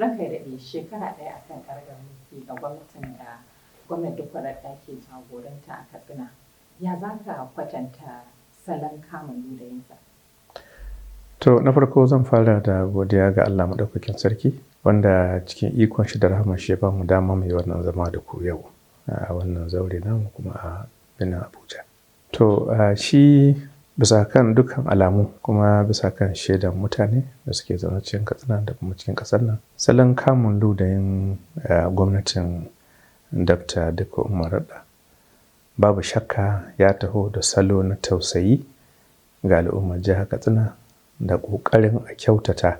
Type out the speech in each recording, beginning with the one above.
Ranka ya daɗe, shekara ɗaya akan karagar mulki ga gwamnatin da gwamnan Dikko Radda ke jagoranta a Katsina. Ya za ka kwatanta salon kamun ludayinsa? To, na farko zan fara da godiya ga Allah Maɗaukakin Sarki, wanda cikin ikon shi da rahama shi ya ba mu dama mu yi wannan zama da ku yau a wannan zaure namu kuma a birnin Abuja. To, shi bisa kan dukkan alamu kuma bisa kan shaidan mutane da suke zaune cikin Katsina da kuma cikin ƙasar nan, salon kamun ludayin gwamnatin Dr. Dikko Umar Radda babu shakka ya taho da salo na tausayi ga al'ummar jihar Katsina da ƙoƙarin a kyautata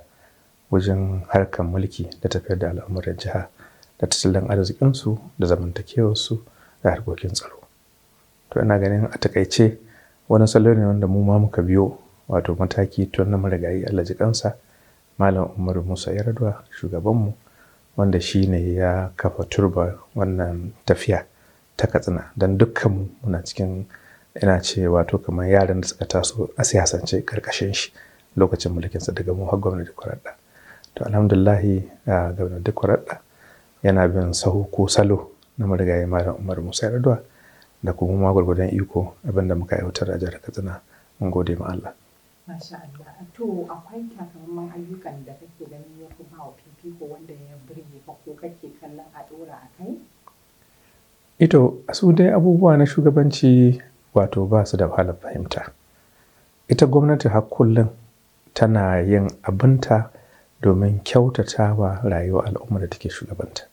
wajen harkar mulki da tafiyar da al'amuran jiha da tattalin arzikinsu da zamantakewarsu da harkokin tsaro. To, ina ganin a takaice wani salo ne wanda mu ma muka biyo, wato mataki tun na marigayi, Allah ji kansa, Malam Umaru Musa Yar'adua, shugabanmu, wanda shi ne ya kafa turba wannan tafiya ta Katsina, don dukkanmu muna cikin, ina ce wato kamar yaran da suka taso a siyasance karkashin shi lokacin mulkinsa, daga mu har gwamna Dikko Radda. To, alhamdulillahi, gwamna Dikko Radda yana bin sahu ko salo na marigayi Malam Umaru Musa Yar'adua, da kuma ma gwargwadon iko abinda muka aiwatar a jihar Katsina, mun gode ma Allah. Masha Allah. To, akwai takamaiman ayyukan da kake ganin ya fi ba wa fifiko wanda ya burge ka ko kake kallon a ɗora a kai? Ito, su dai abubuwa na shugabanci wato ba su da wahalar fahimta. Ita gwamnati har kullum tana yin abinta domin kyautatawa rayuwar al'ummar da take shugabanta.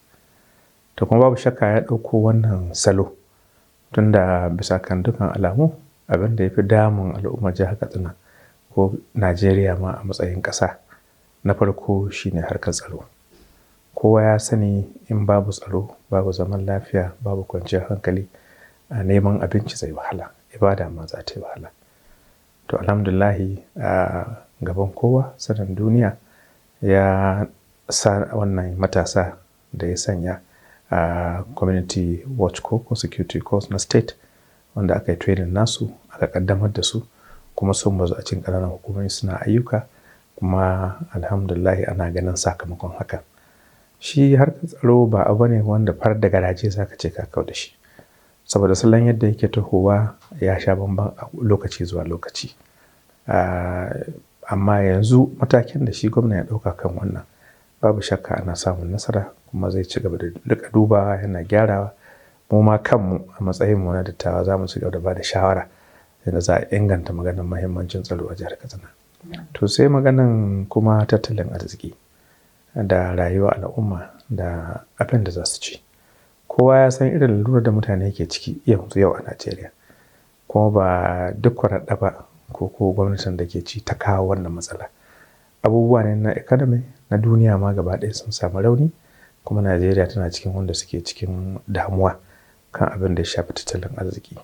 To, kuma babu shakka ya ɗauko wannan salo, tunda bisa kan dukkan alamu abin da ya fi damun al'ummar jihar Katsina ko Najeriya ma a matsayin ƙasa na farko shine harkar tsaro. Kowa ya sani in babu tsaro, babu zaman lafiya, babu kwanciyar hankali, a neman abinci zai wahala, ibada ma za ta yi wahala. To, alhamdulillahi, a gaban kowa sanin duniya ya sa wannan matasa da ya sanya a Community Watch ko Security Corps na state, wanda aka yi training nasu, aka kaddamar da su, kuma sun bazu a cikin ƙananan hukumomi suna ayyuka, kuma alhamdulillahi ana ganin sakamakon hakan. Shi harkar tsaro ba abu ne wanda far da garaje za ka ce ka kau da shi, saboda salon yadda yake tahowa ya sha bamban a lokaci zuwa lokaci. Amma yanzu matakin da shi gwamna ya ɗauka kan wannan, babu shakka ana samun nasara, kuma zai ci gaba da rika dubawa yana gyarawa. Mu ma kanmu a matsayin mu na dattawa za mu ci gaba da ba da shawara yadda za a inganta maganar mahimmancin tsaro a jihar Katsina. To, sai maganan kuma tattalin arziki da rayuwar al'umma da abin da za su ci. Kowa ya san irin lalurar da mutane ke ciki yanzu yau a Najeriya, kuma ba duk raɗa ba ko gwamnatin da ke ci ta kawo wannan matsala. Abubuwa ne na economy na duniya ma gaba ɗaya sun samu rauni, kuma Najeriya tana cikin wanda suke cikin damuwa kan abin da ya shafi tattalin arziki.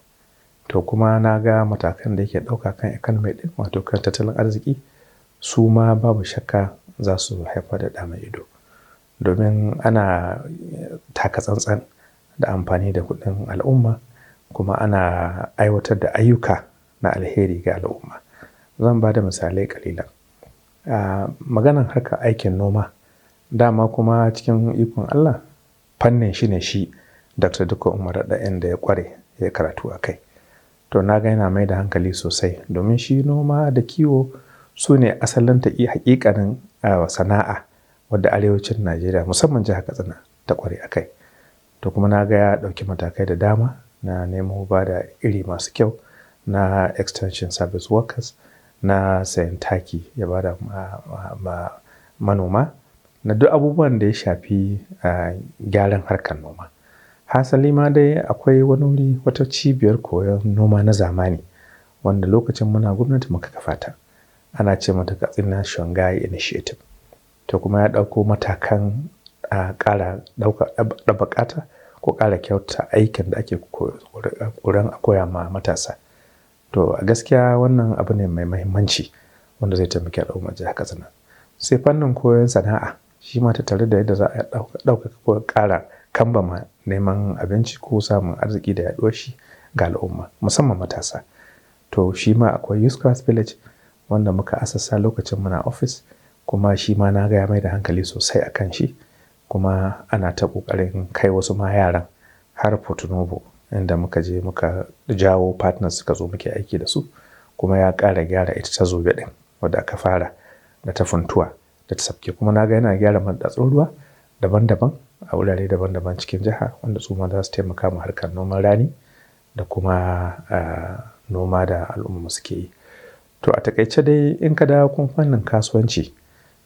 To, kuma na ga matakan da yake ɗauka kan economy ɗin, wato kan tattalin arziki, su ma babu shakka za su haifar da ɗa mai ido, domin ana taka tsantsan da amfani da kuɗin al'umma, kuma ana aiwatar da ayyuka na alheri ga al'umma. Zan ba da misalai kalilan. Maganan harkar aikin noma, dama kuma cikin ikon Allah fannin shi ne shi Dr. Dikko Umar Radda inda ya kware ya karatu a kai. To, na ga yana mai da hankali sosai, domin shi noma da kiwo su ne asalin ta hakikanin sana'a wadda arewacin Najeriya, musamman jihar Katsina, ta kware a kai. To, kuma na ga ya ɗauki matakai da dama na nemo ba da iri masu kyau, na extension service workers, na sayan taki ya bada ma manoma, na duk abubuwan da ya shafi gyaran harkar noma. Hasali ma dai akwai wani wuri, wata cibiyar koyon noma na zamani, wanda lokacin muna gwamnati muka kafa ta, ana ce mata Katsina Shanghai Initiative. To, kuma ya ɗauko matakan a ƙara ɗabbaƙata ko ƙara kyauta aikin da ake ƙoƙarin a koya ma matasa. To, a gaskiya wannan abu ne mai mahimmanci wanda zai taimaki al'ummar jihar Katsina. Sai fannin koyon sana'a, shi ma tattare da yadda za a ɗaukaka ko ƙara kambama neman abinci ko samun arziki da yaɗuwar shi ga al'umma, musamman matasa. To, shi ma akwai Youth Craft Village wanda muka asasa lokacin muna office. Kuma shi ma na ga ya mai da hankali sosai a kan shi, kuma ana ta ƙoƙarin kai wasu ma yaran har Porto Novo, inda muka je muka jawo partners suka zo muke aiki da su. Kuma ya ƙara gyara ita ta Zobe ɗin wadda aka fara, da ta Funtuwa da ta Sabke. Kuma na ga yana gyara madatsun ruwa daban-daban a wurare daban-daban cikin jiha, wanda su ma za su taimaka ma harkar noman rani da kuma noma da al'umma suke yi. To a takaice dai, in ka dawo kun fannin kasuwanci,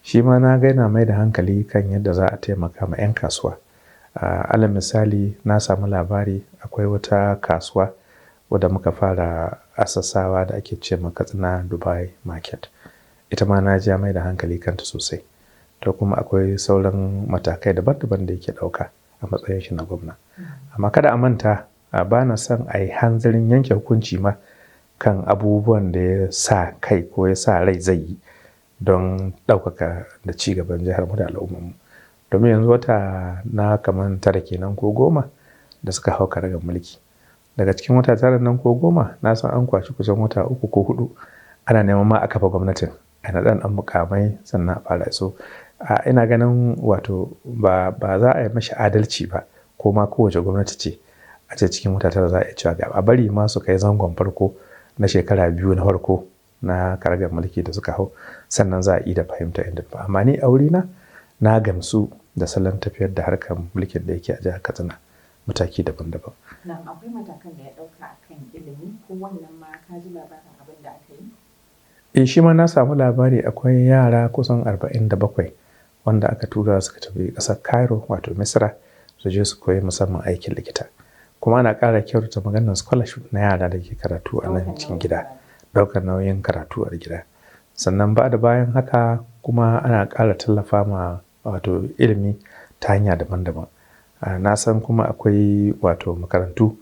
shi ma na ga yana mai da hankali kan yadda za a taimaka ma 'yan kasuwa. Alal misali, na samu labari akwai wata kasuwa wadda muka fara assasawa da ake ce ma Katsina Dubai Market. Ita ma na ji ya mai da hankali kanta sosai. To kuma akwai sauran matakai daban-daban da yake ɗauka a matsayin shi na gwamna. Amma kada a manta, ba na son a yi hanzarin yanke hukunci ma kan abubuwan da ya sa kai ko ya sa rai zai yi don ɗaukaka da ci gaban jihar mu da al'ummar mu. Domin yanzu wata na kaman 9 kenan ko 10 da suka hau karagar mulki. Daga cikin wata 9 nan ko 10, na san an kwashi kusan wata 3 ko 4 ana neman ma a kafa gwamnatin. A naɗan ɗan mukamai sannan a fara. So ina ganin wato ba za a yi mashi adalci ba, ko ma kowace gwamnati ce a ce cikin wata 9 za a iya cewa ga, a bari ma su kai zangon farko na shekara 2 na farko na karagar mulki da suka hau, sannan za a yi da fahimta inda ba. Amma ni a wurina na gamsu da salon tafiyar da harkar mulkin da yake a jihar Katsina mataki daban-daban. Na'am, akwai matakan da ya ɗauka a kan ilimi, ko wannan ma ka ji labarin abin da aka yi? Eh, shi ma na samu labari akwai yara kusan 47 wanda aka tura suka tafi ƙasar Cairo, wato Misra, su je su koyi musamman aikin likita. Kuma ana ƙara kyautata maganar scholarship na yara da ke karatu a nan cikin gida, ɗaukar nauyin karatu a gida. Sannan ba da bayan haka kuma ana ƙara tallafa ma wato ilimi ta hanya daban-daban. Na san kuma akwai wato makarantu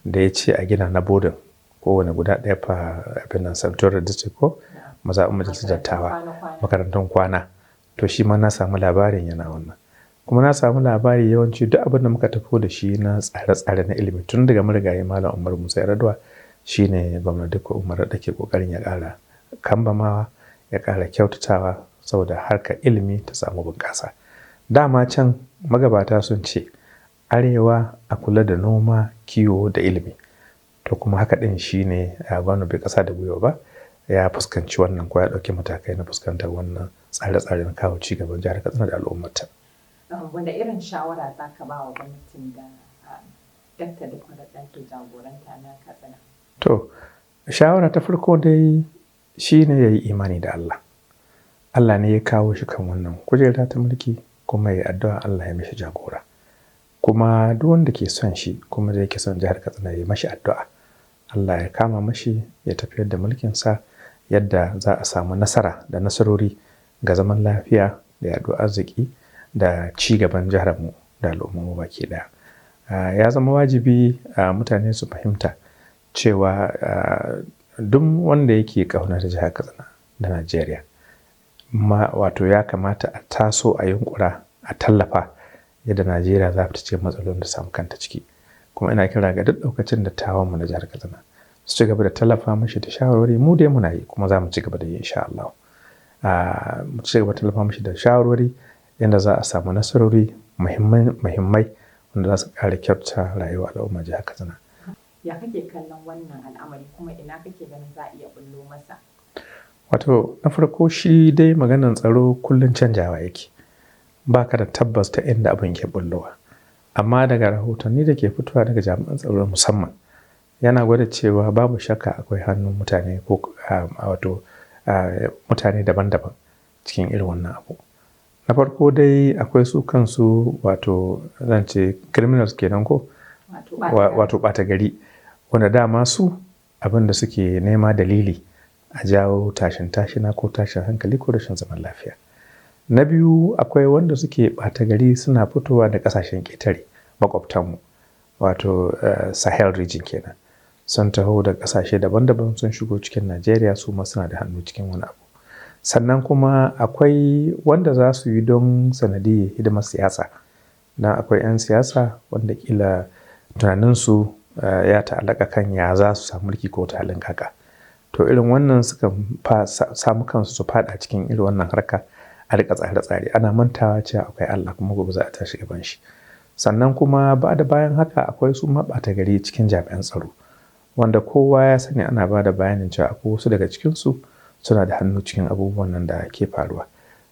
da ya ce a gina na boarding, kowane guda ɗaya fa abin nan senatorial district ko mazaɓin majalisar dattawa, makarantun kwana. To shi ma na samu labarin yana wannan. Kuma na samu labari yawanci duk abin da muka tafi da shi na tsare-tsare na ilimi tun daga marigayi Malam Umaru Musa Yar'adua, shine gwamna Dikko Umar da ke ƙoƙarin ya ƙara kambamawa, ya ƙara kyautatawa saboda harkar ilimi ta samu bunƙasa. Dama can magabata sun ce arewa a kula da noma, kiwo da ilimi. To kuma haka ɗin shine gwamna bai ƙasa da gwiwa ba, ya fuskanci wannan ko ya ɗauki matakai na fuskantar wannan tsare-tsare na kawo ci gaban jihar Katsina da al'ummarta. Wanda irin shawara za ka ba wa gwamnatin da Dr. Dikko Radda ke jagoranta na Katsina? To, shawara ta farko dai shine ya yi imani da Allah. Allah ne ya kawo shi kan wannan kujera ta mulki, kuma ya yi addu'a Allah ya mishi jagora. Kuma duk wanda ke son shi kuma da yake son jihar Katsina ya yi mashi addu'a. Allah ya kama mashi ya tafiyar da mulkinsa yadda za a samu nasara da nasarori ga zaman lafiya da yaɗuwar arziki da ci gaban jihar mu da al'ummar mu baki ɗaya. Ya zama wajibi mutane su fahimta cewa duk wanda yake ƙaunar jihar Katsina da Najeriya, ma wato ya kamata a taso a yunƙura a tallafa yadda Najeriya za ta ce matsalolin da samu kanta ciki. Kuma ina kira ga duk ɗaukacin dattawan mu na jihar Katsina su ci gaba da tallafa mashi da shawarwari. Mu dai muna yi kuma za mu ci gaba da yi insha Allah. Mu ci gaba da tallafa mashi da shawarwari yadda za a samu nasarori muhimmai wanda za su ƙara kyautata rayuwar al'ummar jihar Katsina. Ya kake kallon wannan al'amari, kuma ina kake ganin za a iya bullo masa? Wato na farko shi dai maganan tsaro kullum canjawa yake. Ba ka da tabbas ta inda abin ke bullowa. Amma daga rahotanni da ke fitowa daga jami'an tsaro musamman, yana gwada cewa babu shakka akwai hannun mutane ko wato mutane daban-daban cikin irin wannan abu. Na farko dai akwai su kansu, wato zan ce criminals kenan ko wato ɓata gari, wanda dama su abin da suke nema dalili a jawo tashin tashina ko tashin hankali ko rashin zaman lafiya. Na biyu, akwai wanda suke ɓata gari suna fitowa da ƙasashen ƙetare maƙwabtanmu, wato Sahel region kenan. Sun taho da ƙasashe daban-daban sun shigo cikin Najeriya, su ma suna da hannu cikin wani abu. Sannan kuma akwai wanda za su yi don sanadiyyar hidimar siyasa. Na akwai 'yan siyasa wanda ƙila tunaninsu ya ta'allaka kan ya za su samu mulki ko ta halin kaka. To irin wannan sukan samu kansu su faɗa cikin irin wannan harka. A rika tsare-tsare, ana mantawa cewa akwai Allah kuma gobe za a tashi gaban shi. Sannan kuma ba da bayan haka akwai su ma ɓata gari cikin jami'an tsaro, wanda kowa ya sani ana ba da bayanin cewa akwai wasu daga cikinsu suna da hannu cikin abubuwan nan da ke faruwa.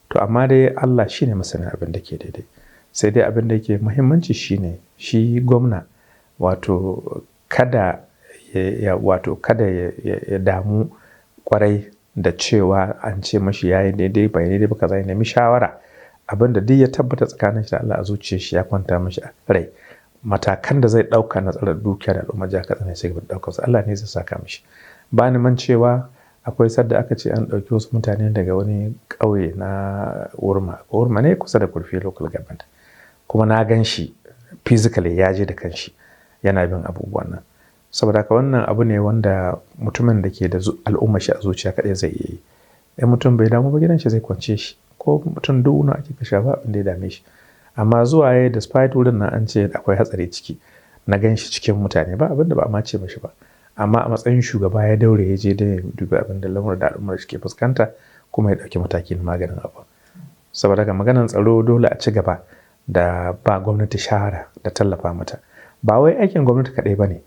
To amma dai Allah shine masanin abin da ke daidai. Sai dai abin da yake muhimmanci shine shi gwamna wato kada ya wato kada ya damu kwarai da cewa an ce mashi yayi daidai bai daidai ba kaza, ya nemi shawara. Abin da duk ya tabbata tsakanin shi da Allah a zuciyar shi ya kwanta mashi a rai, matakan da zai ɗauka na tsare dukiya da al'ummar jihar Katsina ya ci gaba da ɗaukar su, Allah ne zai saka mishi. Ba ni man cewa akwai sadda aka ce an ɗauki wasu mutane daga wani ƙauye na Wurma, Wurma ne kusa da Kurfi Local Government, kuma na gan shi physically ya je da kanshi yana bin abubuwan nan. Saboda haka wannan abu ne wanda mutumin da ke da al'ummar shi a zuciya kaɗai zai iya yi. In mutum bai damu ba, gidan shi zai kwance shi, ko mutum dubu nawa ake kashewa ba abin da ya dame shi. Amma zuwa yayi, despite wurin nan an ce akwai hatsari ciki, na gan shi cikin mutane ba abin da ba a ma ce mashi ba. Amma a matsayin shugaba ya daure ya je don ya dubi abin da lamuran da al'ummar shi ke fuskanta kuma ya ɗauki mataki na maganin abu. Saboda haka maganan tsaro dole a ci gaba da ba gwamnati shawara da tallafa mata. Ba wai aikin gwamnati kaɗai ba ne.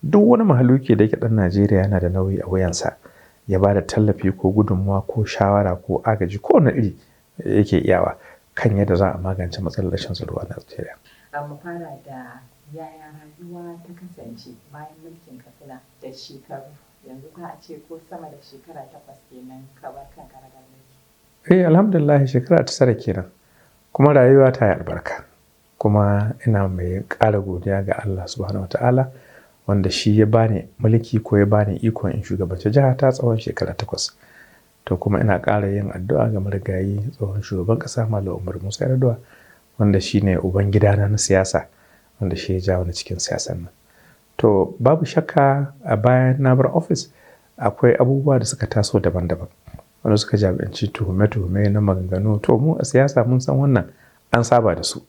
Duk wani mahaluki da yake ɗan Najeriya yana da nauyi a wuyansa ya ba da tallafi ko gudunmawa ko shawara ko agaji ko wane iri yake iyawa kan yadda za a magance matsalar rashin tsaro a Najeriya. Mu fara da yaya rayuwa ta kasance bayan mulkin Katsina da shekaru, yanzu za a ce ko sama da shekara 8 kenan ka bar kan karagar mulki. Eh, alhamdulillah, shekara ta 9 kenan, kuma rayuwa ta yi albarka, kuma ina mai ƙara godiya ga Allah Subhanahu wa ta'ala wanda shi ya bani mulki ko ya bani ikon in shugabanci jiha ta tsawon shekara 8. To kuma ina ƙara yin addu'a ga marigayi tsohon shugaban ƙasa Malam Umaru Musa Yar'adua, wanda shi ne uban gidana na siyasa, wanda shi ya jawo ni cikin siyasan nan. To babu shakka a bayan na bar ofis akwai abubuwa da suka taso daban-daban wanda suka jabanci tuhume-tuhume na maganganu. To mu a siyasa mun san wannan, an saba da su.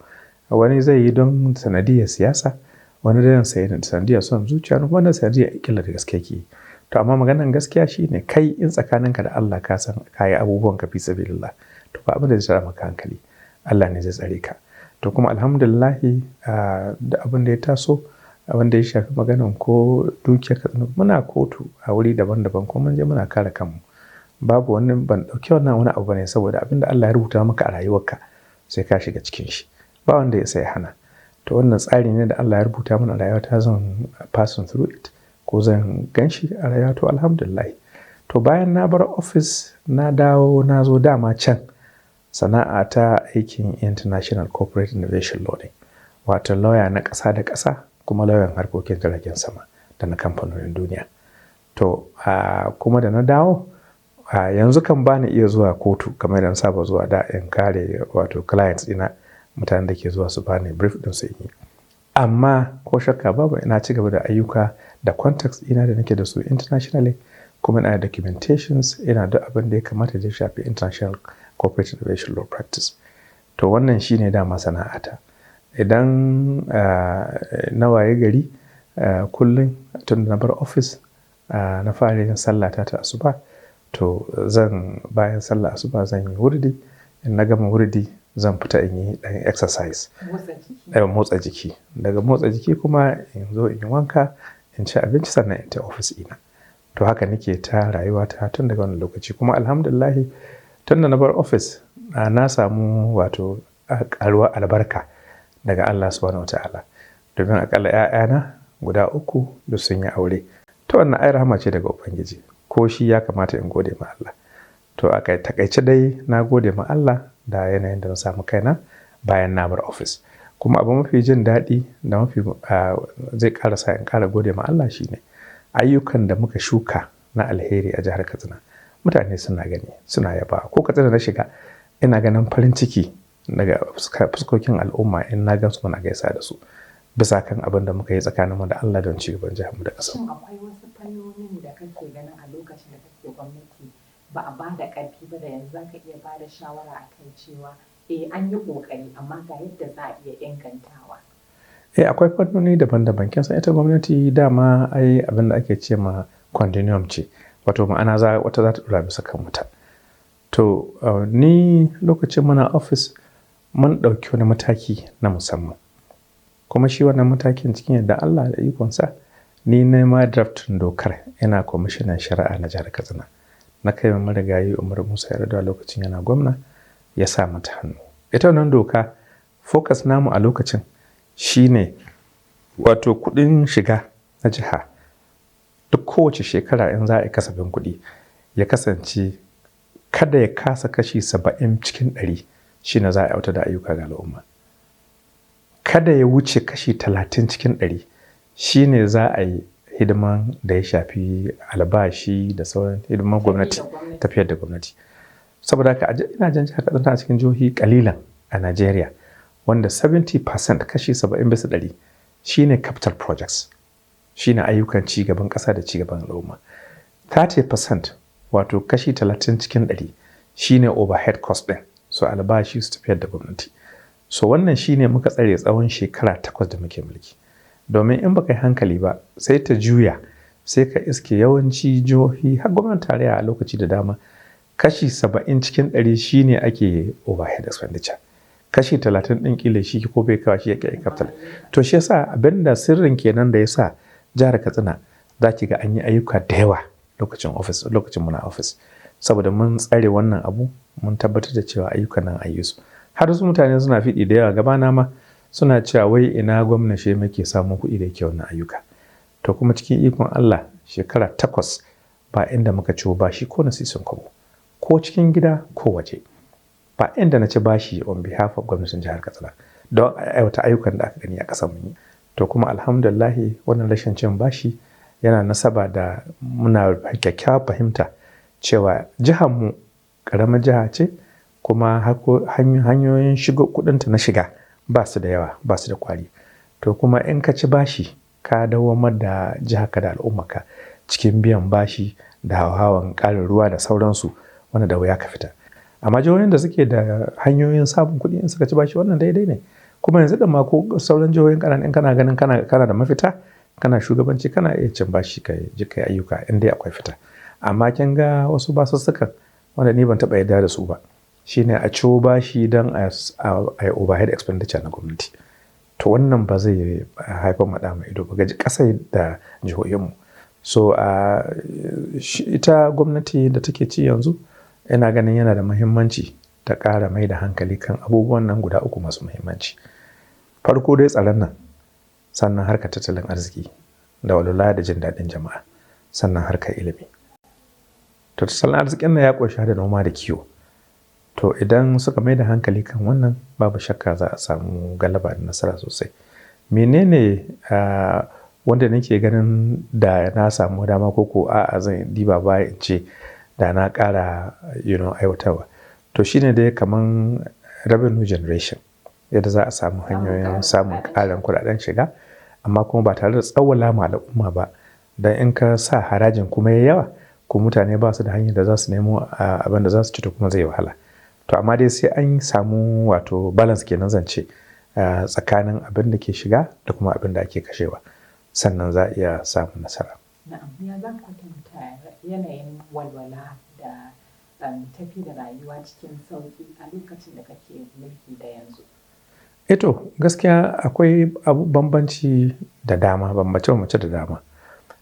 Wani zai yi don sanadiyar siyasa, wani don sanadiyar son zuciya, wani kuma sanadiyar ƙila da gaske yake yi. To amma maganan gaskiya shine kai in tsakaninka da Allah ka san ka yi abubuwan ka fi sabilillah, to ba abin da zai tada maka hankali, Allah ne zai tsare ka. To kuma alhamdulillahi, da abin da ya taso abin da ya shafi maganan ko dukiyar Katsina, muna kotu a wuri daban-daban kuma mun je muna kare kanmu. Babu wani, ban ɗauki wannan wani abu bane, saboda abin da Allah ya rubuta maka a rayuwarka sai ka shiga cikin shi. Ba wanda ya isa ya hana. To wannan tsari ne da Allah ya rubuta mana a rayuwata, zan passing through it ko zan gan shi a rayuwa, to alhamdulillah. To bayan na bar ofis na dawo na zo dama can sana'a ta aikin International Corporate Innovation Law ne. Wato lawyer na ƙasa da ƙasa kuma lauyan harkokin jiragen sama da na kamfanonin duniya. To kuma da na dawo yanzu kan ba ni iya zuwa kotu kamar yadda na saba zuwa da in kare wato clients ɗina, mutanen da ke zuwa su bani brief ɗin su in yi. Amma ko shakka babu ina ci gaba da ayyuka da contacts ɗina da nake da su internationally, kuma ina da documentations, ina da abin da ya kamata da ya shafi International Corporate Innovation Law practice. To wannan shine dama sana'ata. Idan na waye gari kullum tun da na bar ofis, na fara yin sallata ta asuba, to zan bayan sallah asuba zan yi wurdi. In na gama wurdi zan fita in yi ɗan exercise. Motsa jiki. Motsa jiki. Daga motsa jiki kuma in zo in yi wanka, in ci abinci, sannan in tafi ofis ɗina. To haka nake ta rayuwata tun daga wannan lokaci, kuma alhamdulillahi tun da na bar ofis na samu wato ƙaruwar albarka daga Allah Subhanahu wa ta'ala. Domin aƙalla 'ya'yana guda 3 duk sun yi aure. To wannan ai rahama ce daga Ubangiji, ko shi ya kamata in gode ma Allah. To a taƙaice dai na gode ma Allah da yanayin da na samu kaina bayan na bar ofis. Kuma abu mafi jin daɗi da mafi zai ƙara sa in ƙara gode ma Allah shine ayyukan da muka shuka na alheri a jihar Katsina. Mutane suna gani, suna yabawa. Ko Katsina na shiga ina ganin farin ciki daga fuskokin al'umma in na gan su muna gaisa da su bisa kan abin da muka yi tsakaninmu da Allah don ci gaban jihar mu da ƙasar. Shin akwai wasu fannonin da kake ganin a lokacin da kake gwamnati ba a ba da ƙarfi ba da yanzu za ka iya ba da shawara a kan cewa eh an yi ƙoƙari amma ga yadda za a iya ingantawa? Eh, akwai fannoni daban-daban. Kin san ita gwamnati dama ai abin da ake ce ma continuum ce. Wato ma'ana wata za ta ɗora bisa kan wata. To ni lokacin muna ofis mun ɗauki wani mataki na musamman. Kuma shi wannan matakin cikin yadda Allah da ikonsa ni na ma draftin dokar, ina kwamishinan shari'a na jihar Katsina. Na kai wa marigayi Umar Musa Yar'adua lokacin yana gwamna ya sa mata hannu. Ita wannan doka focus namu a lokacin shine wato kuɗin shiga na jiha duk kowace shekara in za a yi kasafin kuɗi ya kasance kada ya kasa kashi 70% shine za a aiwatar da ayyuka ga al'umma. Kada ya wuce kashi 30% shine za a yi hidiman da ya shafi albashi da sauran hidiman gwamnati, tafiyar da gwamnati. Saboda haka ina jin jihar Katsina a cikin jihohi kalilan a Najeriya wanda 70% kashi 70% shine capital projects, shine ayyukan ci gaban ƙasa da ci gaban al'umma. 30% wato kashi 30% shine overhead cost ɗin, so albashi su tafiyar da gwamnati. So wannan shine muka tsare tsawon shekara 8 da muke mulki. Domin in baka yi hankali ba sai ta juya sai ka iske yawanci jihohi har gwamnatin tarayya a lokaci da dama kashi 70% shine ake overhead expenditure. Kashi 30 ɗin kila shi ko bai kawo shi yake capital. To shi yasa abinda sirrin kenan da yasa jihar Katsina za ki ga an yi ayyuka da yawa lokacin office, lokacin muna office. Saboda mun tsare wannan abu mun tabbatar da cewa ayyukan nan an yi su. Har su mutane suna fiɗi da yawa gabana ma suna cewa wai ina gwamna shi muke samun kuɗi da yake wannan ayyuka. To kuma cikin ikon Allah shekara 8 ba inda muka ciwo bashi ko na sisin kwabo, ko cikin gida ko waje. Ba inda na ci bashi on behalf of gwamnatin jihar Katsina don aiwata ayyukan da aka gani a ƙasar mun yi. To kuma alhamdulillahi wannan rashin cin bashi yana nasaba da muna kyakkyawar fahimta cewa jihar mu ƙaramar jiha ce kuma hanyoyin shigo kuɗinta na shiga ba su da yawa, ba su da kwari. To kuma in ka ci bashi ka dawwamar da jiharka da al'ummarka cikin biyan bashi da hauhawan ƙarin ruwa da sauransu wanda da wuya ka fita. Amma jihohin da suke da hanyoyin samun kuɗi in suka ci bashi wannan daidai ne. Kuma yanzu ɗin ma ko sauran jihohin ƙanana in kana ganin kana da mafita, kana shugabanci kana iya cin bashi ka je ka yi ayyuka in dai akwai fita. Amma kin ga wasu basussukan wanda ni ban taɓa yarda da su ba. Shine a ciwo bashi don a yi overhead expenditure na gwamnati. To wannan ba zai haifar ma ɗa mai ido ba ga ƙasa da jihohinmu. So ita gwamnati da take ci yanzu ina ganin yana da muhimmanci ta ƙara mai da hankali kan abubuwan nan guda uku masu muhimmanci. Farko dai tsaron nan, sannan harkar tattalin arziki da walwala da jin daɗin jama'a, sannan harkar ilimi. To tattalin arzikin nan ya ƙunshi da noma da kiwo. To idan suka mai da hankali kan wannan babu shakka za a samu galaba da nasara sosai. Menene wanda nake ganin da na samu dama ko ko a'a zan diba baya in ce da na ƙara aiwatarwa. To shine dai kaman revenue generation yadda za a samu hanyoyin samun ƙarin kuɗaɗen shiga amma kuma ba tare da tsawwala ma al'umma ba. Dan in ka sa harajin kuma yayi yawa ko mutane ba su da hanyar da za su nemo abin da za su ci to kuma zai wahala. To amma dai sai an samu wato balance kenan zan ce tsakanin abin da ke shiga da kuma abin da ake kashewa. Sannan za a iya samun nasara. Na'am, ya za ka kwatanta yanayin walwala da tafi da rayuwa cikin sauƙi a lokacin da kake mulki da yanzu? Eto gaskiya akwai abu bambanci da dama, bambance-bambance da dama.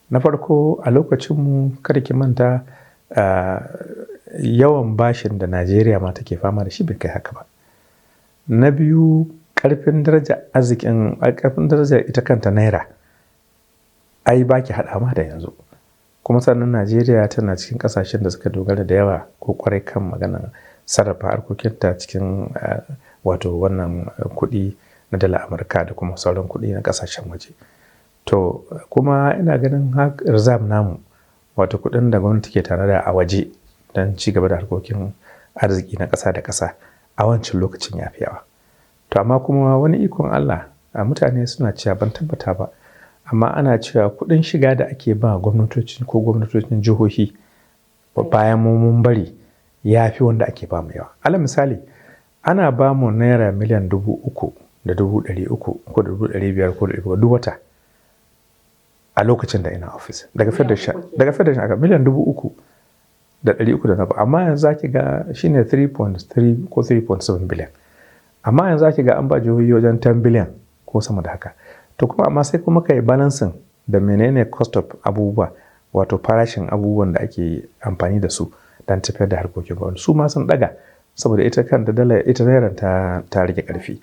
Na farko a lokacinmu kada ki manta yawan bashin da Najeriya ma take fama da shi bai kai haka ba. Na biyu ƙarfin daraja arzikin, ƙarfin darajar ita kanta naira ai ba ki haɗa ma da yanzu. Kuma sannan Najeriya tana cikin ƙasashen da suka dogara da yawa ko ƙwarai kan maganar sarrafa harkokinta cikin wato wannan kuɗi na dala Amurka da kuma sauran kuɗi na ƙasashen waje. To kuma ina ganin reserve namu wato kuɗin da gwamnati ke tanada a waje don ci gaba da harkokin arziki na ƙasa da ƙasa a wancan lokacin ya fi yawa. To amma kuma wani ikon Allah mutane suna cewa ban tabbata ba amma ana cewa kuɗin shiga da ake ba gwamnatoci ko gwamnatocin jihohi bayan mu mun bari ya fi wanda ake ba mu yawa. Alal misali ana ba mu naira miliyan 3,300 ko 500,000 ko 700 duk wata a lokacin da ina ofis. Daga federation aka miliyan 3,000 da 300 da na, amma yanzu zaki ga shine 3.3 ko 3.7 biliyan. Amma yanzu zaki ga an ba jihohi wajen 10 biliyan ko sama da haka. To kuma amma sai kuma kai balancing da menene cost of abubuwa, wato farashin abubuwan da ake amfani da su don tafiyar da harkokin gwamnati, su ma sun daga saboda ita kanta dala, ita naira ta rike karfi.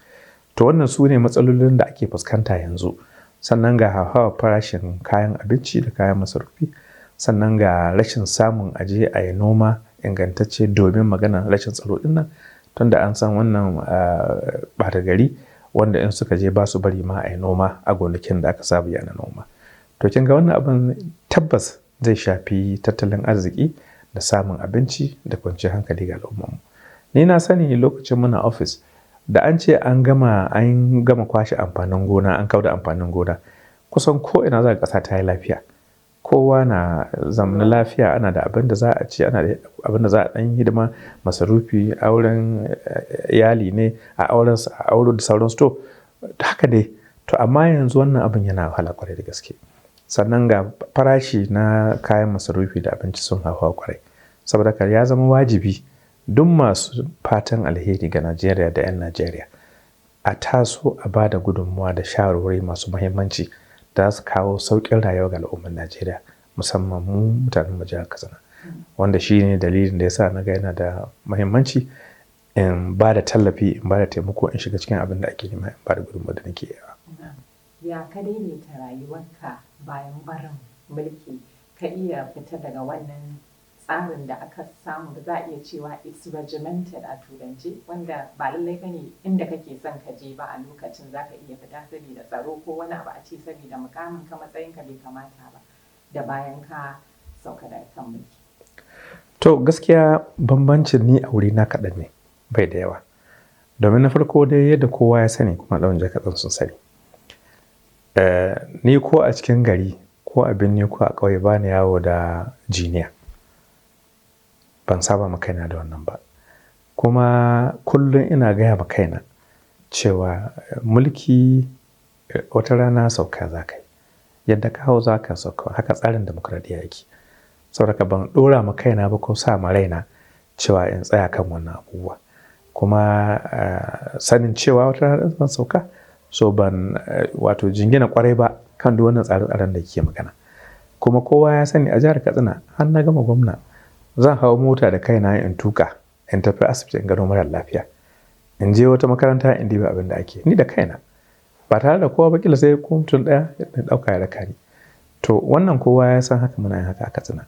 To wannan su ne matsalolin da ake fuskanta yanzu. Sannan ga hauhawar farashin kayan abinci da kayan masarufi, sannan ga rashin samun aje a yi noma ingantacce domin magana rashin tsaro din nan, tunda an san wannan ɓata gari wanda in suka je ba su bari ma a yi noma a gonakin da aka saba yana noma. To kin ga wannan abin tabbas zai shafi tattalin arziki da samun abinci da kwanciyar hankali ga al'ummarmu. Ni na sani lokacin muna ofis, da an ce an gama kwashe amfanin gona, an kauda amfanin gona, kusan ko ina za ƙasa ta yi lafiya, kowa na zamana lafiya, ana da abin da za a ci, ana da abin da za a ɗan hidima masarufi, auren iyali ne a auren a auro da sauransu. To haka dai. To amma yanzu wannan abin yana wahala kwarai da gaske. Sannan ga farashi na kayan masarufi da abinci sun hauhawa kwarai. Saboda haka ya zama wajibi duk masu fatan alheri ga Najeriya da 'yan Najeriya a taso a ba da gudunmuwa da shawarwari masu muhimmanci da su kawo sauƙin rayuwa ga al'ummar Najeriya, musamman mu mutanen mu jihar Katsina, wanda shi ne dalilin da ya sa na ga yana da muhimmanci in ba da tallafi, in ba da taimako, in shiga cikin abin da ake nema, in ba da gudunmuwa da nake iya. Ya ka daidaita rayuwarka bayan barin mulki, ka iya fita daga wannan tsarin da aka samu da za a iya cewa it's regimented a Turance, wanda ba lallai bane inda kake son ka je ba a lokacin zaka iya fita saboda tsaro ko wani abu, a ce saboda mukamin ka, matsayin ka bai kamata ba, da bayan ka sauka daga kan mulki? To gaskiya bambancin ni a wuri na kaɗan ne, bai da yawa. Domin na farko dai, yadda kowa ya sani kuma ɗan jihar sun sani. Ni ko a cikin gari ko a birni ko a ƙauye ba ni yawo da jiniya. Ban saba ma kaina da wannan ba. Kuma kullum ina gaya ma kaina cewa mulki wata rana sauka za ka yi. Yadda ka hau za ka sauka, haka tsarin dimokuraɗiyya yake. Saboda haka ban ɗora ma kaina ba ko sa ma raina cewa in tsaya kan wannan abubuwa. Kuma sanin cewa wata rana zan sauka, so ban wato jingina kwarai ba kan duk wannan tsare-tsaren da kike magana. Kuma kowa ya sani a jihar Katsina har na gama gwamna zan hau mota da kaina in tuka in tafi asibiti in gano marar lafiya. In je wata makaranta in diba abin da ake, ni da kaina. Ba tare da kowa ba, kila sai ko mutum ɗaya ya ɗauka ya raka ni. To wannan kowa ya san haka muna yin haka a Katsina.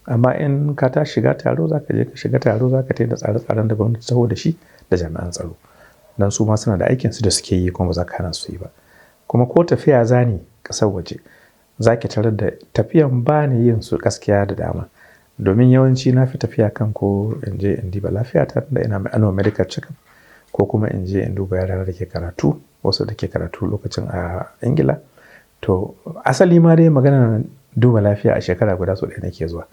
Amma in ka tashi shiga taro, za ka je ka shiga taro, za ka da tsare-tsaren da gwamnati ta taho da shi da jami'an tsaro. Dan su ma suna da aikinsu da suke yi kuma ba za ka hana su yi ba. Kuma ko tafiya zani ƙasar waje, za ki tarar da tafiyan ba ni yin su gaskiya da dama. Domin yawanci na fi tafiya kan ko in je in diba lafiyata tunda ina mai annual medical check-up, ko kuma in je in duba yaran da ke karatu, wasu da ke karatu lokacin a Ingila. To asali ma dai maganar duba lafiya a shekara guda sau ɗaya nake zuwa.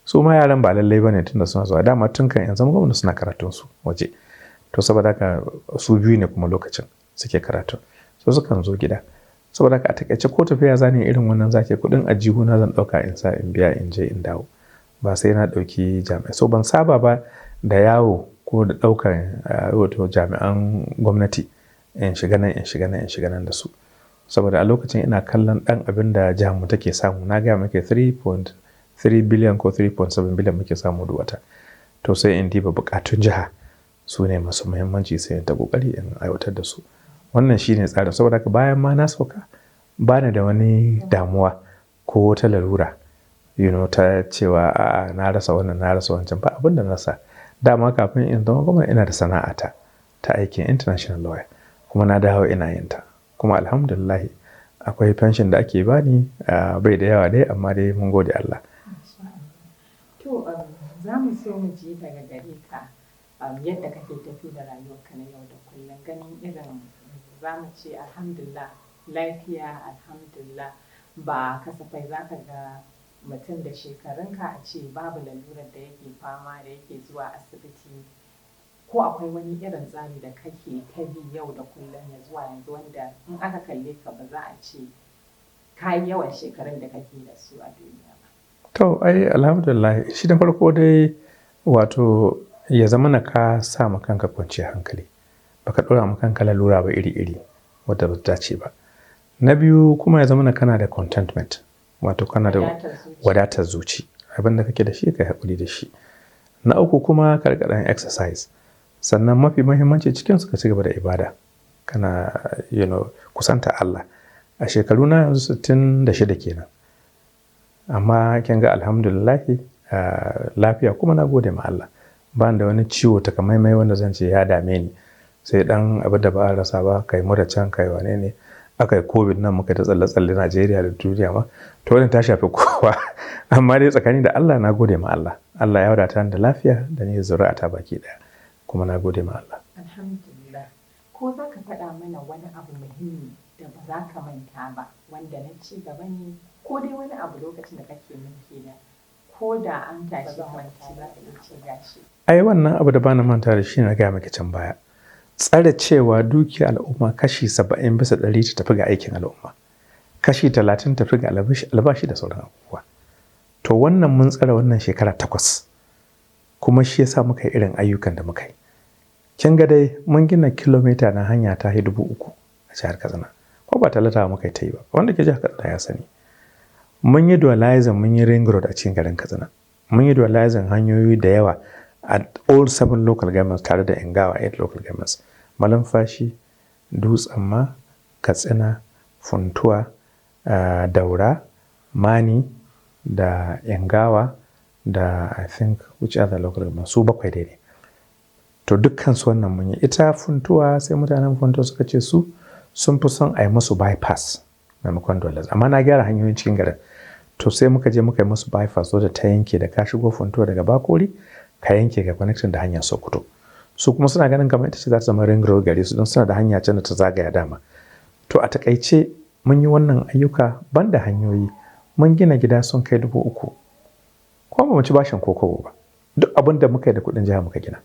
Su ma yaran ba lallai ba ne tunda suna zuwa. Dama tun kan in zama gwamna suna karatun su waje. To saboda haka su biyu ne kuma lokacin suke karatu. So sukan zo gida. Saboda haka a takaice ko tafiya zani irin wannan, zaki kuɗin aljihuna zan ɗauka in sa in biya in je in dawo. Ba sai na ɗauki jami'ai. So ban saba ba da yawo ko da ɗaukar wato jami'an gwamnati in shiga nan, in shiga nan, in shiga nan da su. Saboda a lokacin ina kallon ɗan abin da jihar mu take samu. Na gaya maki 3.3 billion ko 3.7 billion muke samu duk wata. To sai in diba buƙatun jiha, su ne masu muhimmanci, sai in ta ƙoƙari in aiwatar da su. Wannan shine tsarin. Saboda haka bayan ma na sauka, ba ni da wani damuwa ko wata larura ta cewa a'a, na rasa wannan, na rasa wancan, ba abin da na rasa. Dama kafin in zama gwamna ina da sana'ata ta aikin international lawyer, kuma na dawo ina yin ta. Kuma alhamdulillah akwai pension da ake bani, bai da yawa dai, amma dai mun gode Allah. To za mu so mu ji daga gare ka yadda kake tafi da rayuwarka na yau da kullum, ganin irin za mu ce alhamdulillah lafiya, alhamdulillah ba kasafai za ka ga mutum da shekarunka a ce babu lalurar da yake fama da yake zuwa asibiti. Ko akwai wani irin tsari da kake ta bi yau da kullum ya zuwa yanzu wanda in aka kalle ka ba za a ce ka yi yawan shekarun da kake da su a duniya ba? To ai alhamdulillah, shi da farko dai wato ya zama na ka sa ma kanka kwanciyar hankali, baka ɗora ma kanka lalura ba iri-iri wadda ba ta dace ba. Na biyu kuma ya zama na kana da contentment, wato kana da wadatar zuci, abin da kake da shi ka yi haƙuri da shi. Na uku kuma ka riƙa ɗan exercise. Sannan mafi muhimmanci cikin su ka ci gaba da ibada, kana kusanta Allah. A shekaru na yanzu 66 kenan. Amma kin ga alhamdulillahi, lafiya kuma na gode ma Allah. Ba ni da wani ciwo takamaimai wanda zan ce ya dame ni. Sai ɗan abin da ba a rasa ba, kai mura can kai wane ne. Aka yi COVID nan muka ta tsalle-tsalle Najeriya da duniya ma. To wannan ta shafi kowa. Amma dai tsakani da Allah na gode ma Allah. Allah ya wadata ni da lafiya da ni zuri'ata baki ɗaya. Kuma na gode ma Allah. Alhamdulillah. Ko za ka faɗa mana wani abu muhimmi da ba za ka manta ba wanda na ci gaba ne ko dai wani abu lokacin da kake mulki da ko da an tashi ka manta za ka iya ce gashi? Ai wannan abu da bana manta da shi na gaya maki can baya. Tsare cewa dukiyar al'umma kashi 70% ta tafi ga aikin al'umma. Kashi 30 tafi ga albashi da sauran abubuwa. To wannan mun tsare wannan shekara 8. Kuma shi ya sa muka yi irin ayyukan da muka yi. Kin ga dai mun gina kilomita na hanya ta 3,000 a jihar Katsina. Ko ba talata muka yi ta yi ba. Wanda ke jihar Katsina ya sani. Mun yi dualizing, mun yi ring road a cikin garin Katsina. Mun yi dualizing hanyoyi da yawa at all 7 local governments tare da Ingawa 8 local governments. Malumfashi, Dutsen-ma, Katsina, Funtua, Daura, Mani da Ingawa da I think which other local government, su 7 dai ne. To dukkan su wannan mun yi. Ita Funtua sai mutanen Funtua suka ce su sun fi son a yi musu bypass maimakon dualizing. Amma na gyara hanyoyin cikin garin. To sai muka je muka yi musu bypass wadda ta yanke da ka shigo Funtua daga Bakori ka yanke ka connection da hanyar Sokoto. Su kuma suna ganin kamar ita ce za ta zama ring road gare su don suna da hanya can da ta zagaya dama. To a takaice mun yi wannan ayyuka banda hanyoyi. Mun gina gida sun kai 3,000. Kuma ba mu ci bashin ko kobo ba. Duk abin da muka yi da kuɗin jiha muka gina.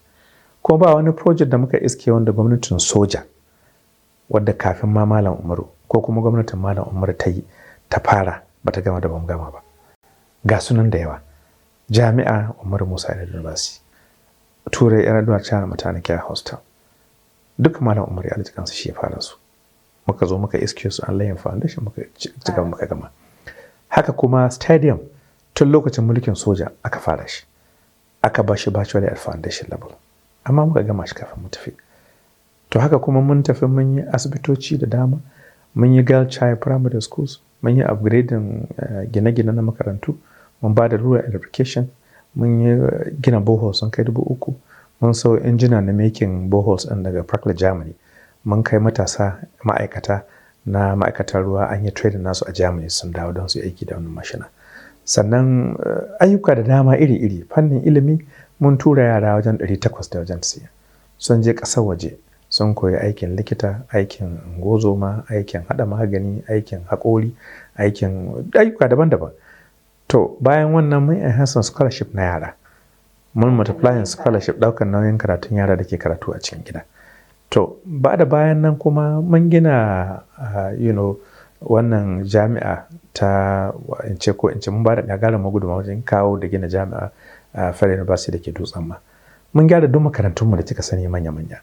Kuma ba wani project da muka iske wanda gwamnatin soja wadda kafin ma Malam Umaru ko kuma gwamnatin Malam Umaru ta yi ta fara ba ta gama da bamu gama ba. Ga sunan da yawa. Jami'a Umaru Musa Yar'adua University, Turai Yar'adua China Maternity Care Hostel. Duk Malam Umaru ya ji kansa shi ya fara su. Muka zo muka iske su an layin foundation muka ci gaba muka gama. Haka kuma stadium tun lokacin mulkin soja aka fara shi. Aka ba shi virtually at foundation level. Amma muka gama shi kafin mu tafi. To haka kuma mun tafi mun yi asibitoci da dama. Mun yi girl child primary schools. Mun yi upgrading gine-gine na makarantu. Mun ba da rural electrification. Mun yi gina boreholes sun kai 3,000. Mun sau injina na making boreholes ɗin daga Prakla Germany. Mun kai matasa ma'aikata na ma'aikatar ruwa an yi training nasu a Germany sun dawo don su yi aiki da wannan mashina. Sannan ayyuka da dama iri-iri. Fannin ilimi mun tura yara wajen 800 da wajen siya. Sun je ƙasar waje sun koyi aikin likita, aikin ungozoma, aikin haɗa magani, aikin haƙori, aikin ayyuka daban-daban. To bayan wannan mun enhancing scholarship na yara. Mun multiplying scholarship ɗaukar nauyin karatun yara da ke karatu a cikin gida. To ba da bayan nan kuma mun gina wannan jami'a ta in ce ko in ce mun ba da gagarumin gudunmawa wajen kawo da gina jami'a Federal University da ke Dutsen ma. Mun gyara duk makarantunmu da kika sani manya-manya.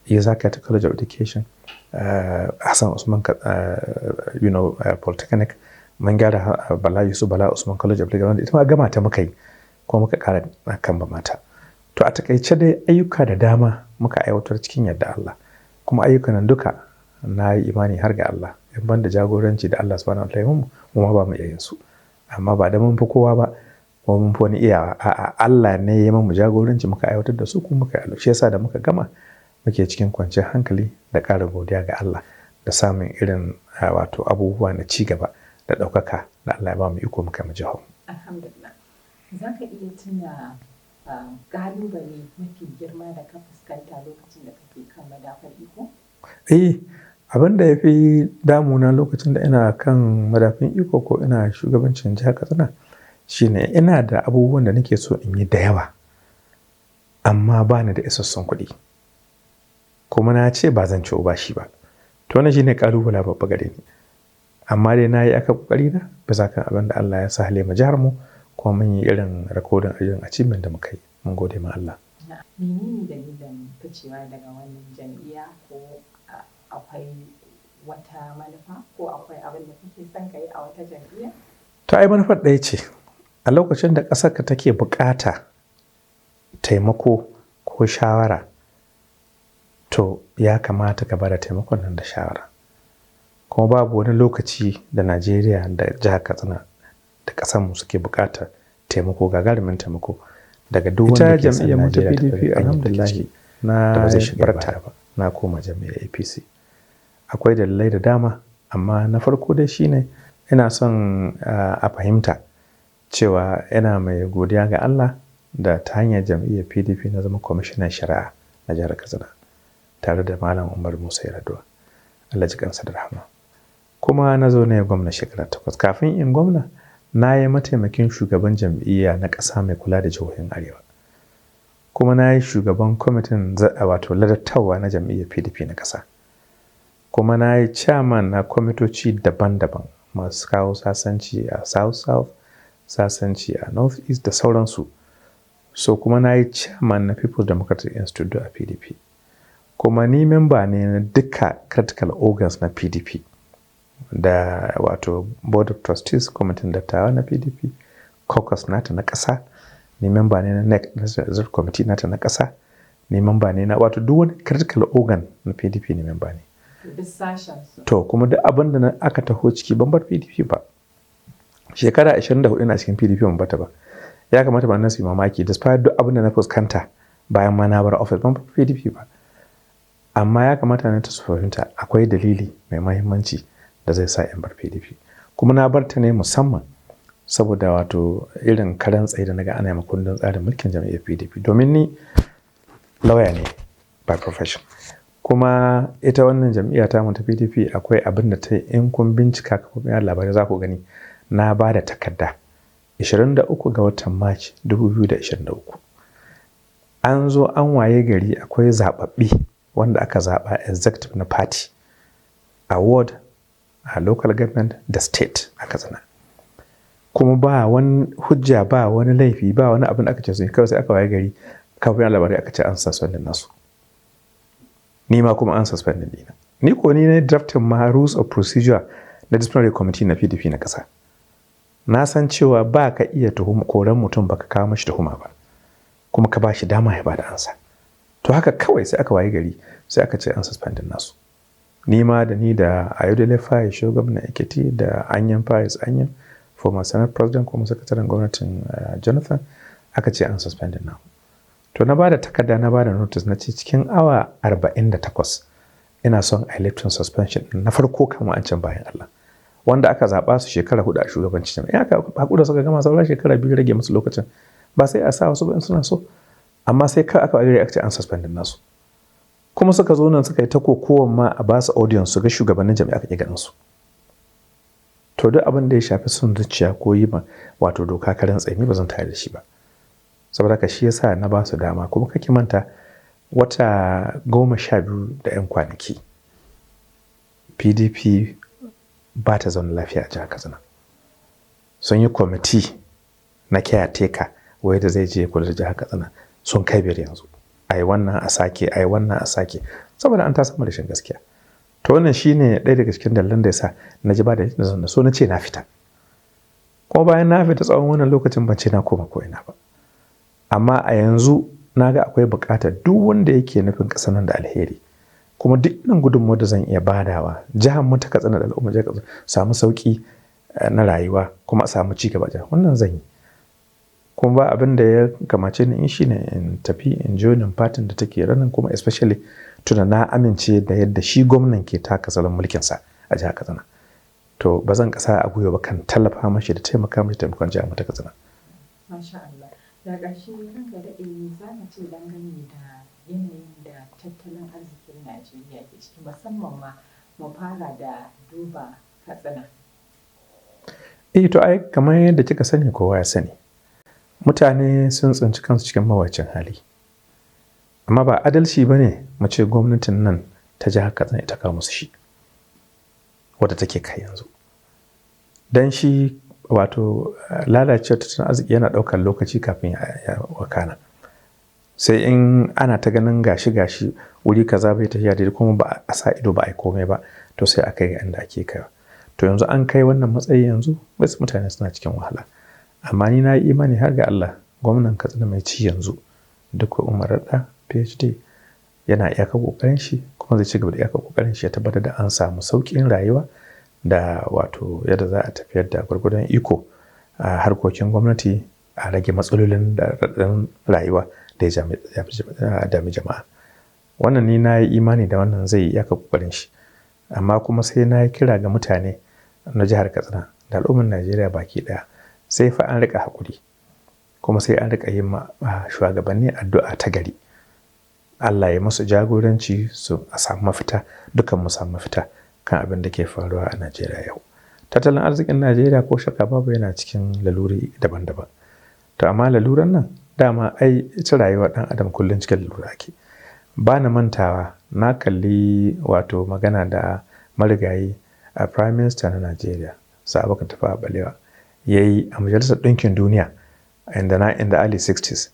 Isa Catholic College of Education, Hassan Usman Polytechnic, mun gyara Bala Yusuf Bala Usman College of Education, ita ma gama ta muka yi kuma muka ƙara kan ba mata. To a takaice dai ayyuka da dama muka aiwatar cikin yadda Allah. Kuma ayyukan nan duka na yi imani har ga Allah. In ban da jagoranci da Allah subhanahu wa ta'ala mu ma ba mu iya yin su. Amma ba da mun fi kowa ba ko mun fi wani iyawa. A'a, Allah ne ya mu jagoranci muka aiwatar da su kuma muka yi. Shi yasa da muka gama muke cikin kwanciyar hankali da ƙara godiya ga Allah da samun irin wato abubuwa na ci gaba da ɗaukaka da Allah ya ba mu iko muka mu jihar. Alhamdulillah. Za ka iya tuna ƙalubale mafi girma da ka fuskanta lokacin da kake kan madafar iko? Eh, abin da ya fi damuna lokacin da ina kan madafin iko ko ina shugabancin jihar Katsina shine ina da abubuwan da nake so in yi da yawa amma ba ni da isassun kuɗi. Kuma na ce ba zan ciwo bashi ba. To wannan shine ƙalubale babba gare ni. Amma dai na yi aka ƙoƙari na bisa kan abin da Allah ya sahale ma jihar mu Kuma mun yi irin rikodin irin achievement da muka yi. Mun gode ma Allah. Menene dalilin ficewa daga wannan jam'iyya, ko akwai wata manufa, ko akwai abin da kake son ka yi a wata jam'iyya? To, ai manufar ɗaya ce. A lokacin da ƙasarka take buƙata taimako ko shawara, to ya kamata ka bada taimakon nan da shawara. Kuma babu wani lokaci da Najeriya da jihar Katsina da ƙasarmu suke buƙatar taimako, gagarumin taimako, daga duk wanda ke son jam'iyyar mu ta Najeriya ta PDP, fi alhamdulillah, na da ba zai shiga barta baya ba. Na koma jam'iyyar APC. Akwai dalilai da dama, amma na farko dai shine ina son a fahimta cewa ina mai godiya ga Allah da ta hanyar jam'iyyar PDP na zama kwamishinan shari'a na jihar Katsina tare da Malam Umar Musa Yar'adua. Allah ji kansa da rahama. Kuma na zo na yi gwamna shekara 8. Kafin in gwamna, na yi mataimakin shugaban jam'iyya na ƙasa mai kula da jihohin Arewa. Kuma na yi shugaban kwamitin wato ladabtarwa na jam'iyyar PDP na ƙasa. Kuma na yi chairman na kwamitoci daban-daban masu kawo sasanci a South South, sasanci a North East da sauransu. So kuma na yi chairman na People's Democratic Institute a PDP. Kuma ni memba ne na duka critical organs na PDP. Da wato Board of Trustees, kwamitin dattawa na PDP, caucus nata na ƙasa, ni memba ne na NEC, National Executive Committee nata na ƙasa, ni memba ne na wato duk wani critical organ na PDP ni memba ne. Duk sashen su. To, kuma duk abin da aka taho ciki ban bar PDP ba. Shekara 24 ina cikin PDP, ban bata ba. Ya kamata ba na su yi mamaki despite duk abin da na fuskanta bayan ma na bar office, ban bar PDP ba. Amma ya kamata na ta su fahimta akwai dalili mai mahimmanci da zai sa in bar PDP. Kuma na bar ta ne musamman saboda wato irin karan tsaye da naga ana yi ma kundin tsarin mulkin jam'iyyar PDP. Domin ni lawyer ne by profession. Kuma ita wannan jam'iyya ta mu ta PDP akwai abin da ta yi, in kun bincika kafofin yaɗa labarai za ku gani na ba da takarda 23 ga watan March 2023. An zo an waye gari akwai zaɓaɓɓi wanda aka zaɓa executive na party a ward, a local government da state a Katsina. Kuma ba wani hujja, ba wani laifi, ba wani abin da aka ce su yi, kawai sai aka waye gari kafofin yaɗa labarai aka ce an suspend nasu. Ni ma kuma an suspend ɗina. Ni ko ni ne drafting ma rules of procedure na disciplinary committee na PDP na ƙasa. Na san cewa ba ka iya tuhuma koran mutum baka kawo mashi tuhuma ba. Kuma ka ba shi dama ya bada ansa. To, haka kawai sai aka waye gari sai aka ce an suspend nasu. Ni ma da ni da Ayodele Fayose, gwamnan Ekiti, da Anyim Pius Anyim, former Senate President kuma sakataren gwamnatin Jonathan, aka ce an suspend namu. To, na bada takarda, na bada notice, na ce cikin awa 48 ina son a lifting suspension ɗin na farko kan wa'ancan bayan Allah. Wanda aka zaɓa su shekara 4 a shugabancin jami'a. In aka haƙura suka gama, sauran shekara 2 rage musu lokacin. Ba sai a sa wasu ba in suna so. Amma sai kawai aka waye gari aka ce an suspend nasu. Kuma suka zo nan suka yi ta kokowan ma a ba su audience su ga shugabannin jami'a, aka ƙi ganin su. To, duk abin da ya shafi son zuciya ko yi ma wato doka karan tsaye, ni ba zan tare da shi ba. Saboda haka shi yasa na ba su dama. Kuma kake manta, wata 12 da 'yan kwanaki PDP ba ta zaune lafiya a jihar Katsina. Sun yi kwamiti na caretaker wai da zai je kula da jihar Katsina sun kai 5 yanzu. Ai wannan a sake, ai wannan a sake. Saboda an tasamma rashin gaskiya. To, wannan shine ɗaya daga cikin dalilan da yasa na ji ba da zan so na ce na fita. Kuma bayan na fita, tsawon wannan lokacin ban ce na koma ko ina ba. Amma a yanzu na ga akwai buƙatar duk wanda yake nufin ƙasar nan da alheri, kuma duk irin gudunmawar da zan iya badawa jihar mu ta Katsina da al'ummar jihar Katsina samu sauƙi na rayuwa kuma a samu ci gaba jihar, wannan zan yi. Kuma ba abin da ya kamace ni in shine in tafi in joinin party da take running, kuma especially tunda na amince da yadda shi gwamnan ke taka salon mulkinsa a jihar Katsina. To, ba zan ƙasa a gwiwa ba kan tallafa mashi da taimaka mashi, taimakon jihar mu ta Katsina. Masha Allah. Da ƙarshe, ranka daɗe, za ka ce dangane da yanayin da tattalin arzikin Najeriya ke ciki, musamman ma mu fara da duba Katsina. Eh, to ai kamar yadda kika sani, kowa ya sani. Mutane sun tsinci kansu cikin mawuyacin hali. Amma ba adalci ba ne mu ce gwamnatin nan ta jihar Katsina ita kawo musu shi. Wadda take kai yanzu. Dan shi Wato lalacewar tattalin arziki yana ɗaukar lokaci kafin ya wakana. Sai in ana ta ganin gashi gashi wuri kaza bai tafiya daidai kuma ba a sa ido ba a yi komai ba, to sai a kai ga inda ake kaiwa. To yanzu an kai wannan matsayi, yanzu wasu mutane suna cikin wahala. Amma ni na yi imani har ga Allah, gwamnan Katsina mai ci yanzu, Dikko Umar Radda PhD, yana iyaka kokarin shi kuma zai ci gaba da iyaka kokarin shi ya tabbatar da an samu sauƙin rayuwa da wato yadda za a tafiyar da gwargwadon iko a harkokin gwamnati, a rage matsalolin da raɗaɗin rayuwa da ya dami jama'a. Wannan ni na yi imani da wannan, zai yi iyaka kokarin shi. Amma kuma sai na yi kira ga mutane na jihar Katsina da al'ummar Najeriya baki ɗaya, sai fa an riƙa haƙuri kuma sai an riƙa yi ma shugabanni addu'a ta gari. Allah ya musu jagoranci su a samu mafita, dukan mu samu mafita kan abin da ke faruwa a Najeriya yau. Tattalin arzikin Najeriya ko shakka babu yana cikin laluri daban-daban. To amma laluran nan dama ai ita rayuwar ɗan adam kullum cikin lalura ake. Ba na mantawa na kalli wato magana da marigayi a Prime Minister na Najeriya, Sir Abubakar Tafawa Balewa, ya yi a Majalisar Ɗinkin Duniya in the early 60s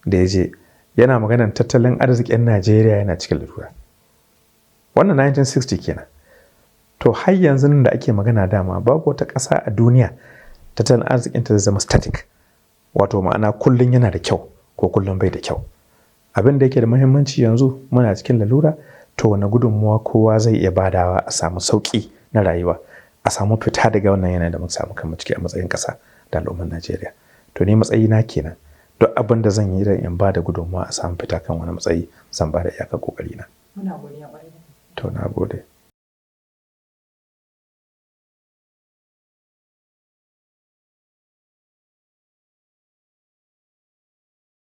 da ya je yana maganar tattalin arzikin Najeriya yana cikin lalura. Wannan 1960 kenan. To har yanzu nan da ake magana, dama babu wata ƙasa a duniya tattalin arzikinta zai zama static. Wato ma'ana kullum yana da kyau ko kullum bai da kyau. Abin da yake da muhimmanci, yanzu muna cikin lalura, to wane gudunmuwa kowa zai iya badawa a samu sauƙi na rayuwa, a samu fita daga wannan yanayin da muka samu kanmu ciki a matsayin ƙasa da al'ummar Najeriya. To ni matsayina kenan. Duk abin da zan yi don in ba da gudunmuwa a samu fita kan wani matsayi, zan ba da iyakar ƙoƙarina. Muna godiya ƙwarai da gaske. To na gode.